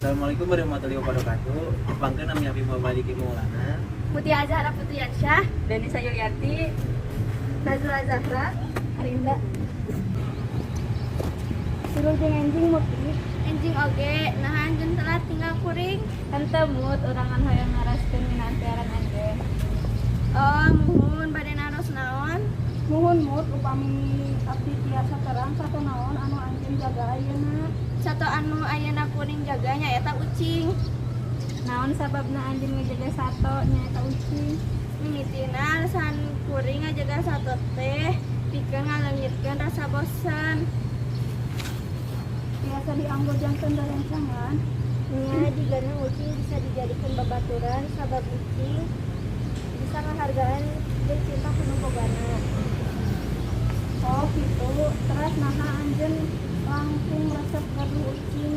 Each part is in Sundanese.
Assalamualaikum warahmatullahi wabarakatuh. Tepangkeun, nami abdi Muhammad Diki Maulana. Mutia Azhara Putriansyah. Denisa Yulianti. Nazla Zahra. Arinda. Wilujeng enjing, Muti. Enjing oge, naha anjeun telat tinggal kuring? Henteu, Mut, urang ngan hoyong naroskeun ngeunaan piaraan anjeun. Oh, muhun, bade naros naon? Muhun, Mut, upami abdi tiasa terang, sato naon anu anjeun jaga ayeuna? Sato anu ayeuna kuring jaga nyaeta ucing. Naon sababna anjeun ngejaga sato nyaeta ucing? Mimitina, alasan kuring ngajaga sato teh pikeun ngaleungitkeun rasa bosen. Tiasa dianggo janten rerencangan? Nya, jigana ucing bisa dijadikeun babaturan, sabab ucing bisa ngahargaan jeung cinta ka nu bogana. Oh gitu, terus naha anjeun langkung resep gaduh ucing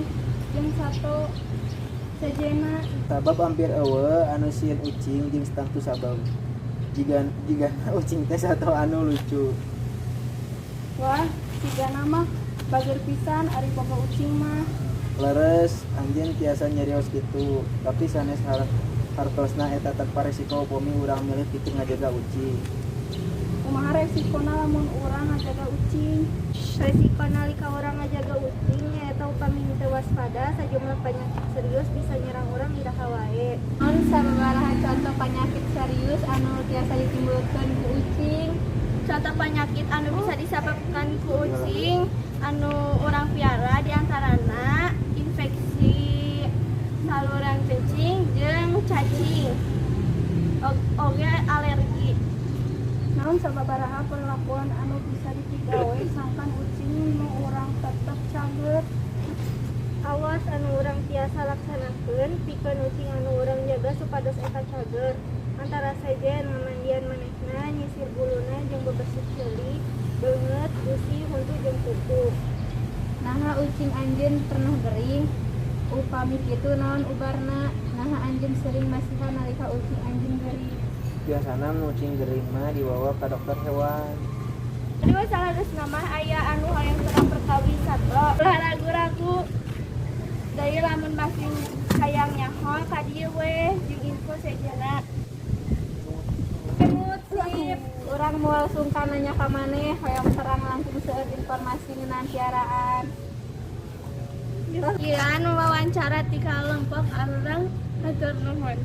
jeung sato sejenna? Sabab hampir euweuh anu sieun ucing jeung tangtu sabab. Jiga jiga ucing teh sato anu lucu. Wah, sigana mah bager pisan ari boga ucing mah. Leres, anjeun tiasa nyarios kitu, tapi sanes hartosna eta tanpa resiko upami urang milih pikeun ngajaga ucing. Kumaha resikona lamun urang ngajaga ucing? Resiko nalika urang ngajaga ucing nyaeta upami henteu waspada, sajumlah penyakit serius bisa nyerang urang iraha wae. Naon sababaraha contoh penyakit serius anu tiasa ditimbulkeun ku ucing? Contoh penyakit anu bisa disebabkan ku ucing anu urang piara diantarana infeksi saluran kencing jeung cacing, oge alergi. Naon sababaraha perlakuan anu bisa dipigawe sangkan ucing nu urang tetep cager? Awas anu urang tiasa laksanakeun pikeun ucing anu urang jaga supados eta cager, antara sejen mamandian manehna, nyisir buluna, jeung bebersih ceuli, beungeut, gusi, huntu jeung kuku. Naha ucing anjeun pernah gering? Upami kitu, naon ubarna? Naha anjeun sering masihan nalika ucing anjeun gering? Biasana mun ucing gering mah dibawa ka dokter hewan. Aduh, saleresna mah aya anu hoyong terang perkawis sato. Ulah ragu-ragu. Deui, lamun masih hayang nyaho, ka dieu we jeung info sejenna. Mut, sip. Urang moal sungkan nanya ka maneh, hoyong terang langkung seueur informasi ngeunaan piaraan. Sekian wawancara ti kelompok arurang, hatur nuhun.